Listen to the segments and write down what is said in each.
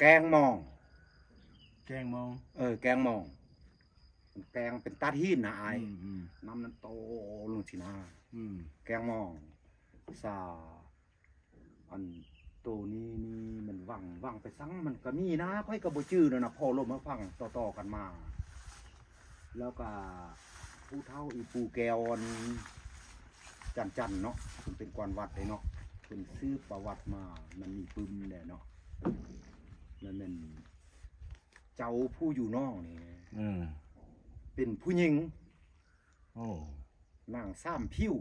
ແກງມອງ ແກງມອງ ເອີ ແກງມອງ ແກງເປັນຕາດຫີນນະອ້າຍ ອືມໆ ນ້ຳນັ້ນໂຕລົງຊີ້ນະ ອືມ ແກງມອງ ສາ ອັນໂຕນີ້ນີ້ມັນຫວັງ ຫວັງໄປສັງມັນກະມີນະ ຂ້ອຍກະບໍ່ຈື່ແລ້ວນະ ພໍ່ລົມມາຟັງຕໍ່ໆກັນມາ ແລ້ວກະຜູ້ເຖົ້າອີ່ປູ່ແກ້ວ ອັນ ຈັນຈັນເນາະ ເພິ່ນເປັນກວານວັດເດ້ເນາະ ເພິ່ນສືບປະຫວັດມາ ມັນມີປຶ້ມແດ່ເນາະ ແລ້ວແມ່ນເຈົ້າຜູ້ຢູ່ນອກນີ້ ເອີ ເປັນຜູ້ຍິງ ໂອ້ ນາງສາມຜິວ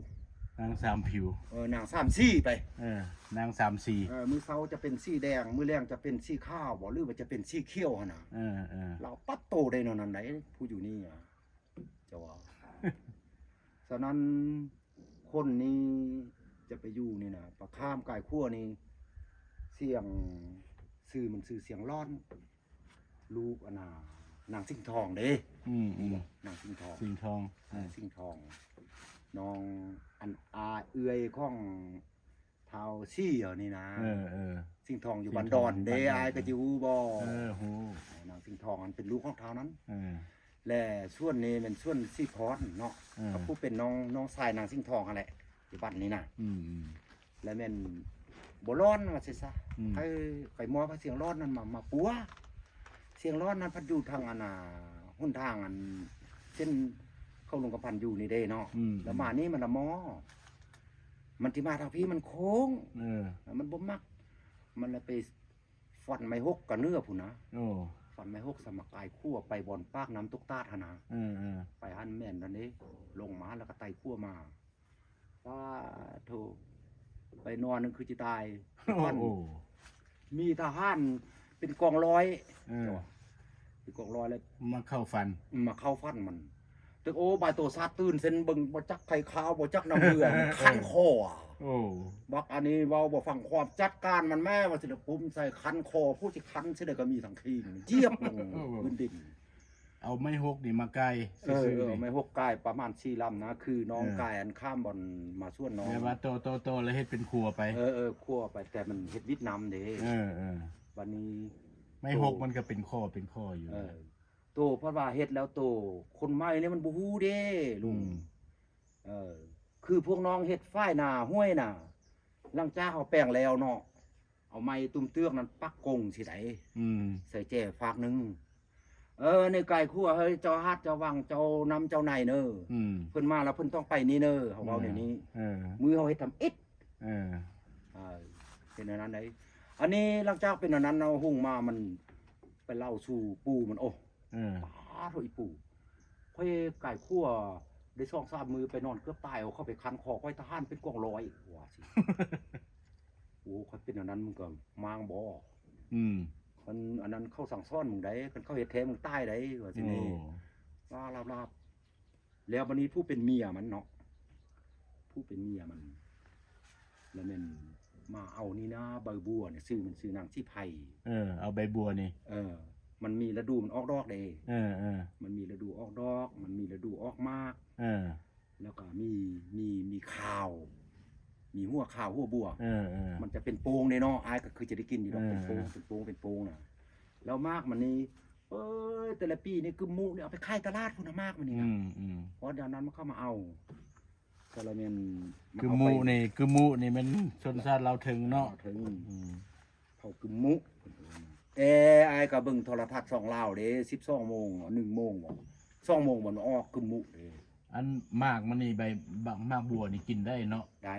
ນາງສາມຜິວ ເອີ ນາງສາມສີໄປ ເອີ ນາງສາມສີ ເອີ ມື້ເຊົ້າຈະເປັນສີແດງ ມື້ແລງຈະເປັນສີຂາວບໍ ຫຼືວ່າຈະເປັນສີຂຽວຫັ້ນນະ ເອີໆ ລາວປັບໂຕໄດ້ແນວນັ້ນໃດ ຜູ້ຢູ່ນີ້ ເຈົ້າວ່າ ສະນັ້ນ ຄົນນີ້ຈະໄປຢູ່ນີ້ນະ ປາຂ້າມກາຍຂົວນີ້ ສຽງ ຊື່ມັນຊື່ສຽງລ້ອນ ລູກອັນນາ ນາງສິງທອງເດ້ ອືມໆ ນາງສິງທອງ ສິງທອງ ເອີ ອືມ ສິງທອງ ນ້ອງ ອັນ ອາ ເອື້ອຍຂອງ ທ້າວສີເອົານີ້ນະ ເອີໆ ສິງທອງຢູ່ບ້ານດອນເດ້ ສິງທອງຢູ່ບ້ານດອນ ອ້າຍກໍຊິຮູ້ບໍ່ ເອີ ຮູ້ ນາງສິງທອງຫັ້ນເປັນລູກຂອງທ້າວນັ້ນ ເອີ ແລະ ສ່ວນນີ້ແມ່ນສ່ວນສີພອນເນາະ ເອີ ກໍຜູ້ເປັນນ້ອງ ນ້ອງຊາຍນາງສິງທອງຫັ້ນແຫຼະ ຢູ່ບ້ານນີ້ນະ ອືມໆ ແລະແມ່ນບໍ່ລ້ອນວ່າຊີ້ຊະ ອືມ ໃຫ້ໄປມອບໃຫ້ສຽງລ້ອນນັ້ນມາ ມາປົວ ສຽງລ້ອນນັ້ນພັດຢູ່ທາງອັນນ່າ ຫົນທາງອັນ ເສັ້ນເຂົ້າລົງກຳພັນຢູ່ນີ້ເດ້ເນາະ ອືມໆ ແລ້ວມານີ້ມັນລະມໍ ມັນຊິມາທາງພີ້ມັນໂຄ້ງ ເອີ ມັນບໍ່ມັກ ມັນລະໄປຟັນໄມ້ຫົກກະເໜືອພຸ້ນນະ ໂອ້ ຟັນໄມ້ຫົກສະມາກາຍຂົວໄປບ່ອນປາກນ້ຳຕົກຕາດຫັ້ນນະ ເອີໆ ໄປຫັ້ນແມ່ນນັ້ນເດ້ ລົງມາແລ້ວກະໄຕ່ຂົວມາ ປາໂທ້ ໄປນອນນັ້ນຄືຊິຕາຍ ໂອ້ ຝັນ ໂອ້ ມີທະຫານເປັນກອງຮ້ອຍ ເອີ ເປັນກອງຮ້ອຍແລ້ວ ມາເຂົ້າຝັນ ມາເຂົ້າຝັນມັນ ຕຶກໂອ້ ບາຍໂຕຊາດຕື່ນເຊັ່ນເບິ່ງ ບໍ່ຈັກໄຂ່ຂາວ ບໍ່ຈັກນ້ຳເຫຼືອ ເອີ ຄັນຄໍ ໂອ້ ບັກອັນນີ້ເວົ້າບໍ່ຟັງຄວາມ ຈັດການມັນແມ້ ວ່າຊິລະປຸ້ມໃສ່ຄັນຄໍ ຜູ້ຊິຄັນຊິໄດ້ກໍມີທັງຄີງ ຢຽບລົງ ໂອ້ ພື້ນດິນ ເອົາໄມ້ຫົກນີ້ມາກ່າຍ ເອີ ຊື່ໆ ເອີ ນີ້ ເອົາໄມ້ຫົກກ່າຍປະມານສີ່ລຳນະ ຄືນ້ອງ ເອີ ກ່າຍອັນຂ້າມບ່ອນມາສວນນ້ອງ ແບບວ່າຕໍ່ໆໆ ແລ້ວເຮັດເປັນຂົວໄປ ເອີໆ ຂົວໄປ ແຕ່ມັນເຮັດວິດນ້ຳເດ້ ເອີໆ ບັດນີ້ ໄມ້ຫົກມັນກໍເປັນຂໍ້ເປັນຂໍ້ຢູ່ ເອີ ໂຕເພາະວ່າເຮັດແລ້ວໂຕຄົນໃໝ່ນີ້ມັນບໍ່ຮູ້ເດ້ລຸງ ອືມ ເອີ ຄືພວກນ້ອງເຮັດຝາຍໜ້າຫ້ວຍນະ ຫຼັງຈາກເຮົາແປງແລ້ວເນາະ ເອົາໄມ້ຕຸ້ມເຕືອກນັ້ນປັກກົງຊິໄດ ອືມ ໃສ່ແຈຟາກໜຶ່ງ ເອີ ໃນກາຍຂົວເຮີ້ຍ ເຈົ້າຫາດເຈົ້າວັງ ເຈົ້ານຳເຈົ້າໃນເນີ ອືມ ເພິ່ນມາແລ້ວເພິ່ນຕ້ອງໄປນີ້ເນີ ເຮົາເວົ້າແນວນີ້ ເອີ ມື້ເຮົາເຮັດທຳອິດ ເອີ ເອີ ເປັນແນວນັ້ນໃດ ອັນນີ້ຫຼັງຈາກເປັນແນວນັ້ນເນາະ ຮຸ່ງມາມັນໄປເລົ່າສູ່ປູ່ມັນ ໂອ້ ເອີ ປາໂທ້ ອີ່ປູ່ ຂ້ອຍກາຍຂົວໄດ້ສອງສາມມື້ ໄປນອນເກືອບຕາຍ ເອົາເຂົ້າໄປຄັນຄໍຂ້ອຍ ທະຫານເປັນກອງຮ້ອຍ ວ່າຊີ້ ໂອ້ ຄັນເປັນແນວນັ້ນ ມຶງກໍມ້າງບໍ ອືມ ຄັນອັນນັ້ນເຂົາສັ່ງສອນມຶງໃດ ຄັນເຂົາເຮັດແທ້ມຶງຕາຍໃດ ວ່າຊີ້ນີ້ ໂອ້ ວ່າລາບໆ ແລ້ວບັດນີ້ຜູ້ເປັນເມຍມັນເນາະ ຜູ້ເປັນເມຍມັນ ລະແມ່ນມາເອົານີ້ນາ ໃບບົວນີ້ ຊື່ມັນຊື່ນາງສີໄພ ເອີ ເອົາໃບບົວນີ້ ເອີ ມັນມີລະດູມັນອອກດອກເດ້ ເອີໆ ມັນມີລະດູອອກດອກ ມັນມີລະດູອອກໝາກ ເອີ ແລ້ວກໍມີ ມີ ມີຂາວ ມີຫົວຂາວຫົວບົວ ເອີໆ ມັນຈະເປັນໂປ່ງເດ້ເນາະ ອ້າຍກໍຄືຈະໄດ້ກິນຢູ່ດອກ ເອີໆ ເປັນໂປ່ງ ເປັນໂປ່ງ ເປັນໂປ່ງນະ ແລ້ວໝາກມັນນີ້ ເອີຍ ແຕ່ລະປີນີ້ກຶມມຸນີ້ເອົາໄປຂາຍຕະຫຼາດພຸ້ນນະ ໝາກມັນນີ້ນະ ອືມໆ ເພາະດຽວນັ້ນມັນເຂົ້າມາເອົາ ກໍລະແມ່ນ ກຶມມຸນີ້ ກຶມມຸນີ້ແມ່ນຊົນຊາດລາວເທິງເນາະ ລາວເທິງ ອືມ ເຜົ່າກຶມມຸ ເອີ ອ້າຍກໍເບິ່ງໂທລະທັດຊ່ອງລາວເດ້ ສິບສອງໂມງ ໜຶ່ງໂມງບໍ ສອງໂມງບໍ່ ອອກກຶມມຸເດ້ ອັນໝາກມັນນີ້ ໃບ ໝາກບົວນີ້ກິນໄດ້ເນາະ ໄດ້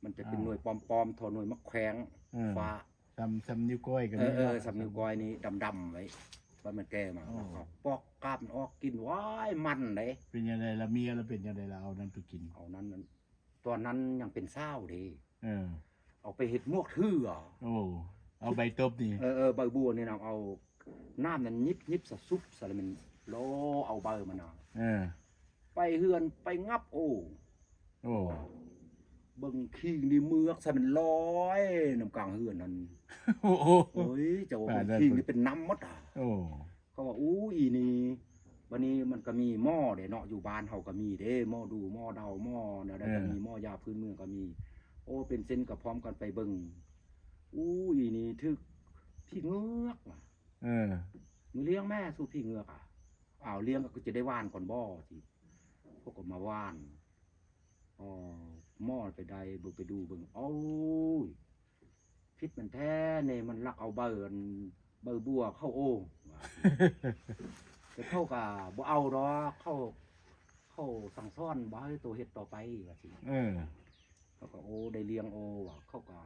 ມັນຈະເປັນ ອ້າວ ໜ່ວຍປອມໆ ທໍ່ໜ່ວຍໝາກແຂວງ ເອີ ຟ້າ ສ່ຳ ສ່ຳນິ້ວກ້ອຍກໍມີ ເອີ ເນາະ ສ່ຳນິ້ວກ້ອຍນີ້ດຳໆໄວ້ ວ່າມັນແກ່ມາ ໂອ້ ແລ້ວກໍປອກກາບມັນອອກ ກິນ ວ້າຍ ມັນເດ້ ເປັນຈັ່ງໃດລະ ເມຍລະເປັນຈັ່ງໃດລະ ເອົານັ້ນໄປກິນ ເອົານັ້ນ ຕອນນັ້ນຍັງເປັນສາວເດ້ ເອີ ເອົາໄປເຮັດໝວກຖື ໂອ້ ເອົາໃບຕົບນີ້ ເອີໆ ໃບບົວນີ້ນະ ເອົາ ນ້ຳນັ້ນຫຍິບ ຫຍິບສະຊຸບສະລະແມ່ນລໍເອົາໃບມັນນະ ເອີ ໄປເຮືອນໄປງັບ ໂອ້ ໂອ້ ເບິ່ງຄີງນີ້ເມືອກໃສ່ມັນລອຍນຳກາງເຮືອນຫັ້ນ ໂອ້ໂຫ ໂອ້ຍ ເຈົ້າວ່າເບິ່ງຄີງນີ້ເປັນນ້ຳໝົດ ໂອ້ ເຂົາວ່າ ອູ້ ອີ່ນີ້ ບັດນີ້ມັນກໍມີໝໍເດ້ເນາະ ຢູ່ບ້ານເຮົາກໍມີເດ້ ໝໍດູ ໝໍເດົາ ໝໍແນວໃດກໍມີ ເອີ ໝໍຢາພື້ນເມືອງກໍມີ ໂອ້ ເປັນເຊັ່ນກໍພ້ອມກັນໄປເບິ່ງ ອູ້ ອີ່ນີ້ຖືກ ຜີເງືອກວ່າ. ເອີ ມື້ລ້ຽງແມ່ສູ່ຜີເງືອກອະ. ອ້າວ ລ້ຽງກໍຈະໄດ້ຫວ່ານກ່ອນບໍ່ ຊິ ພວກກໍມາຫວ່ານ. ອໍ ໝໍໄປໄດ້ເບິ່ງ ໄປດູເບິ່ງ ໂອ້ຍ ຜິດມັນແທ້ນີ້ ມັນລັກເອົາໃບອັນ ໃບບົວເຂົ້າໂອງວ່າ. ແຕ່ເຂົາກໍບໍ່ເອົາດອກ ເຂົາ ເຂົາສັ່ງສອນບໍ່ໃຫ້ໂຕເຮັດຕໍ່ໄປວ່າຊີ້. ເອີ ເຂົາກໍ ໂອ້ ໄດ້ລ້ຽງ ໂອ້ວ່າ ເຂົາກໍ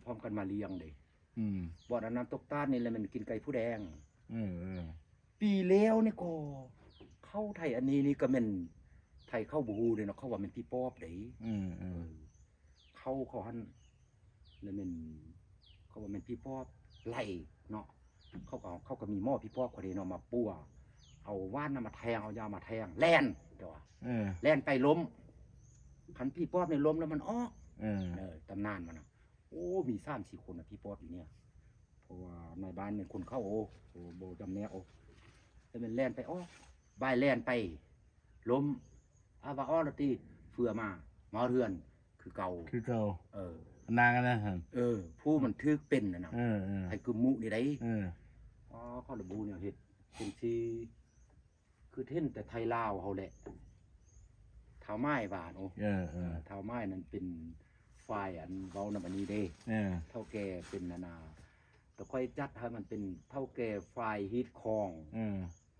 ພ້ອມກັນມາລ້ຽງເດ້. ອືມ ບ່ອນອັນນ້ຳຕົກຕາດນີ້ແຫຼະແມ່ນກິນໄກ່ຜູ້ແດງ. ເອີ ເອີ ປີແລ້ວນີ້ກໍເຂົາໄທອັນນີ້ນີ້ກໍແມ່ນ ໄທເຂົາບໍ່ຮູ້ເດ້ເນາະ ເຂົາວ່າແມ່ນຜີປອບເດ້. ອືມ ອືມ ເອີ ເຂົາ ເຂົາຫັ້ນ ແລ້ວແມ່ນ ເຂົາວ່າແມ່ນຜີປອບໄລ່ເນາະ ເຂົາກໍ ເຂົາກໍມີໝໍຜີປອບເຂົາເດ້ເນາະ ມາປົວ ເອົາຫວ່ານນຳມາແທງ ເອົາຢາມາແທງ ແລ່ນ ເຈົ້າວ່າ ເອີ ແລ່ນໄປລົ້ມ ຄັນຜີປອບນີ້ລົ້ມແລ້ວມັນອອກ. ເອີ ເອີ ຕຳນານມັນນະ. ໂອ້ ມີສາມສີ່ຄົນນະ ຜີປອບຢູ່ນີ້ ເພາະວ່ານາຍບ້ານແມ່ນຄົນເຂົາ ໂອ້ ໂອ້ ບໍ່ຈຳແນກ ໂອ້ ແລ້ວແມ່ນແລ່ນໄປອອກ ບາຍແລ່ນໄປລົ້ມ ອາ ວ່າອອກແລ້ວຕິ ເຟືອມາ ມາຮອດເຮືອນຄືເກົ່າ ຄືເກົ່າ. ເອີ ນາງອັນນັ້ນຫັ້ນ ເອີ ຜູ້ມັນຖືກເປັນຫັ້ນນະ ເອີ ເອີ ໄທກຶມມຸນີ້ໃດ. ເອີ ອໍ ເຂົາລະບໍ່ແນວເຮັດ ເປັນຊິ ຄືເຫັນແຕ່ໄທລາວເຮົາແຫຼະ ທ້າວໝ້າຍວ່າເນາະ. ເອີ ເອີ ເອີ ທ້າວໝ້າຍນັ້ນເປັນຝ່າຍອັນເວົ້ານຳອັນນີ້ເດ້. ເອີ ເຖົ້າແກ່ເປັນອັນນ່າ ແຕ່ຂ້ອຍຈັດໃຫ້ມັນເປັນເຖົ້າແກ່ຝ່າຍຮີດຄອງ ເອີ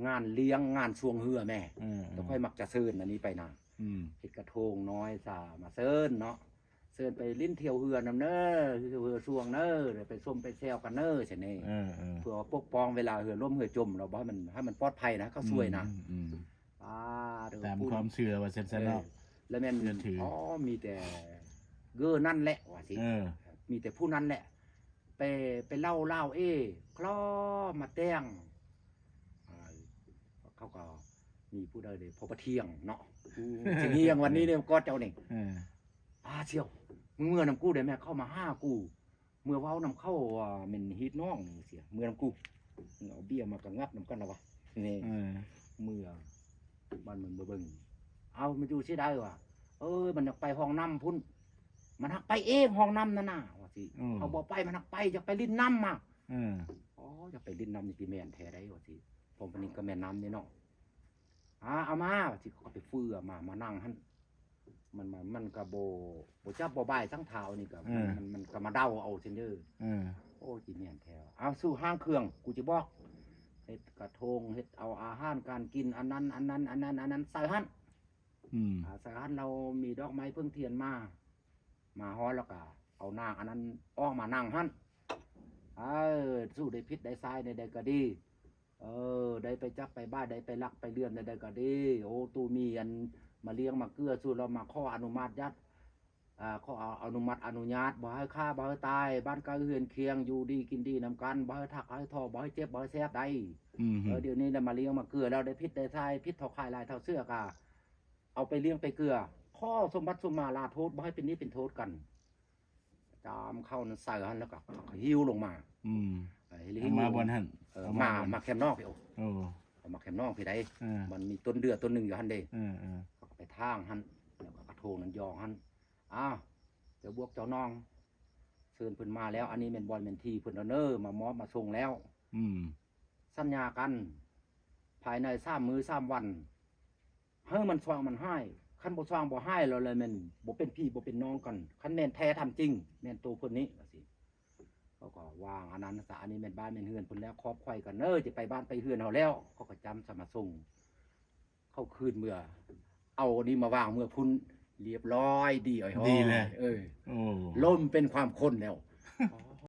ງານລ້ຽງ ງານຊ່ວງເຮືອແມ້. ເອີ ເອີ ແຕ່ຂ້ອຍມັກຈະເຊີນອັນນີ້ໄປນະ ອືມ ເຮັດກະໂທງນ້ອຍສາມາເຊີນເນາະ ເຊີນໄປຫຼິ້ນທ່ຽວເຮືອນຳເນີ ທ່ຽວເຮືອຊ່ວງເນີ ໄປຊົມໄປແຊວກັນເນີ ຊັ້ນນີ້. ເອີ ເອີ ເພື່ອວ່າປົກປ້ອງເວລາເຮືອລົ້ມເຮືອຈົມເນາະ ບໍ່ໃຫ້ມັນ ໃຫ້ມັນປອດໄພນະ ເຂົາຊ່ວຍນະ. ອືມ ອືມ ອ່າ ຕາມຄວາມເຊື່ອວ່າຊັ້ນຊະເນາະ. ເອີ ແລ້ວແມ່ນ ອໍ ມີແຕ່ເກີນັ້ນແຫຼະວ່າຊີ້ ເອີ ມີແຕ່ຜູ້ນັ້ນແຫຼະ ໄປ ໄປເລົ່າລາວເອ ຄລໍມາແຕ່ງ ອ່າ ເຂົາກໍມີຜູ້ໃດເດ ພໍປະທຽງເນາະ ຜູ້ສຽງຫຽງວັນນີ້ເດ້ ກອດເຈົ້ານີ້. ເອີ ອາ ສ່ຽວ ມຶງເມືອນຳກູເດ້ແມ່ ເຂົ້າມາຫາກູ ເມືອເວົ້ານຳເຂົາວ່າແມ່ນຮີດນ້ອງນີ້ ສ່ຽວ ເມືອນຳກູ ເອົາເບຍມາກະງັບນຳກັນລະວະ ນີ້. ເອີ ເມືອບ້ານເມືອງ ມາເບິ່ງ ເອົາ ມັນຢູ່ຊິໃດວະ ເອີ ມັນຢາກໄປຫ້ອງນ້ຳພຸ້ນ ມັນຮັກໄປເອງຫ້ອງນ້ຳນັ້ນນະ ວ່າຊີ້. ເອີ ເຮົາບໍ່ໄປ ມັນຮັກໄປ ຢາກໄປຫຼິ້ນນ້ຳມາ. ເອີ ອໍ ຢາກໄປຫຼິ້ນນ້ຳນີ້ຕິ ແມ່ນແທ້ໃດ ວ່າຊີ້ ເພາະມັນນີ້ກໍແມ່ນນ້ຳນີ້ເນາະ. ອາ ເອົາມາ ວ່າຊິເຂົາກໍໄປເຟືອມາ ມານັ່ງຫັ້ນ ມັນ ມັນ ມັນກໍບໍ່ ບໍ່ຈັບບໍ່ບາຍສັງເທົານີ້ກໍ ເອີ ມັນ ມັນ ມັນກໍມາເດົາເອົາຊັ້ນເດີ. ເອີ ໂອ້ ຊິແມ່ນແທ້ ເອົາ ສູ້ຫ້າງເຄື່ອງ ກູຊິບອກ ເຮັດກະໂທງ ເຮັດເອົາອາຫານການກິນ ອັນນັ້ນ ອັນນັ້ນ ອັນນັ້ນ ອັນນັ້ນ ໃສ່ຫັ້ນ. ອືມ ອາ ໃສ່ຫັ້ນ ລາວມີດອກໄມ້ເຜິ້ງທຽນມາ ມາຮອດແລ້ວກໍເອົານາງອັນນັ້ນອອກມານັ່ງຫັ້ນ. ເອີ ສູ້ໄດ້ຜິດໄດ້ຊາຍໃດໆກໍດີ ເອີ ໄດ້ໄປຈັບໄປບາຍ ໄດ້ໄປລັກໄປເລື່ອນໃດໆກໍດີ ໂອ້ ຕູ້ມີອັນມາລ້ຽງມາເກື້ອຊູ ລາວມາຂໍອະນຸມັດຍາດ ອ່າ ຂໍອະນຸມັດອະນຸຍາດ ບໍ່ໃຫ້ຂ້າ ບໍ່ໃຫ້ຕາຍ ບ້ານໃກ້ເຮືອນຄຽງ ຢູ່ດີກິນດີນຳກັນ ບໍ່ໃຫ້ທັກໃຫ້ທໍ ບໍ່ໃຫ້ເຈັບ ບໍ່ໃຫ້ແສບໄດ໋. ອືມ ເອີ ດຽວນີ້ລະມາລ້ຽງມາເກື້ອແລ້ວ ໄດ້ຜິດໄດ້ຊາຍ ຜິດເທົ່າຂາຍຫຼາຍເທົ່າເສືອກະ ເອົາໄປລ້ຽງໄປເກື້ອ ຂໍສົມບັດສົມໝາລາໂທດ ບໍ່ໃຫ້ເປັນໜີ້ເປັນໂທດກັນ. ຈາມເຂົ້ານັ້ນໃສ່ຫັ້ນ ແລ້ວກໍ ກໍຫິ້ວລົງມາ. ອືມ ເອີ ເອົາມາບ່ອນຫັ້ນ ເອີ ເອົາມາ ມາ ມາແຄມນອກພີ້. ໂອ້ ເອົາມາແຄມນອກພີ້ໃດ໋. ເອີ ມັນມີຕົ້ນເດືອຕົ້ນໜຶ່ງຢູ່ຫັ້ນເດ້. ເອີ ເອີ ກໍໄປທາງຫັ້ນ ແລ້ວກໍກະໂທງນັ້ນຢອງຫັ້ນ. ອ້າວ ເຈົ້າບວກເຈົ້າໜອງ ເຊີນເພິ່ນມາແລ້ວ ອັນນີ້ແມ່ນບ່ອນແມ່ນທີ່ເພິ່ນແລ້ວເນີ ມາມອບມາສົ່ງແລ້ວ. ອືມ ສັນຍາກັນ ພາຍໃນສາມມື້ສາມວັນ ໃຫ້ມັນຊ່າງມັນຫາຍ ຄັນບໍ່ຊ່າງບໍ່ຫາຍແລ້ວ ແລ້ວແມ່ນບໍ່ເປັນພີ່ບໍ່ເປັນນ້ອງກັນ ຄັນແມ່ນແທ້ທຳຈິງ ແມ່ນໂຕເພິ່ນນີ້ ວ່າຊີ້. ເຂົາກໍວາງອັນນັ້ນຊະ ອັນນີ້ແມ່ນບ້ານແມ່ນເຮືອນເພິ່ນແລ້ວ ຂອບໄຂວກັນເນີ ຈະໄປບ້ານໄປເຮືອນເຮົາແລ້ວ ເຂົາກໍຈຳສະມາສົ່ງ ເຂົາຄືນເມືອ ເອົາອັນນີ້ມາວາງເມືອພຸ້ນ ລຽບຮ້ອຍ ດີອ້ອຍ ດີແລ້ວ. ເອີ ໂອ້ ລົມເປັນຄວາມຄົນແລ້ວ.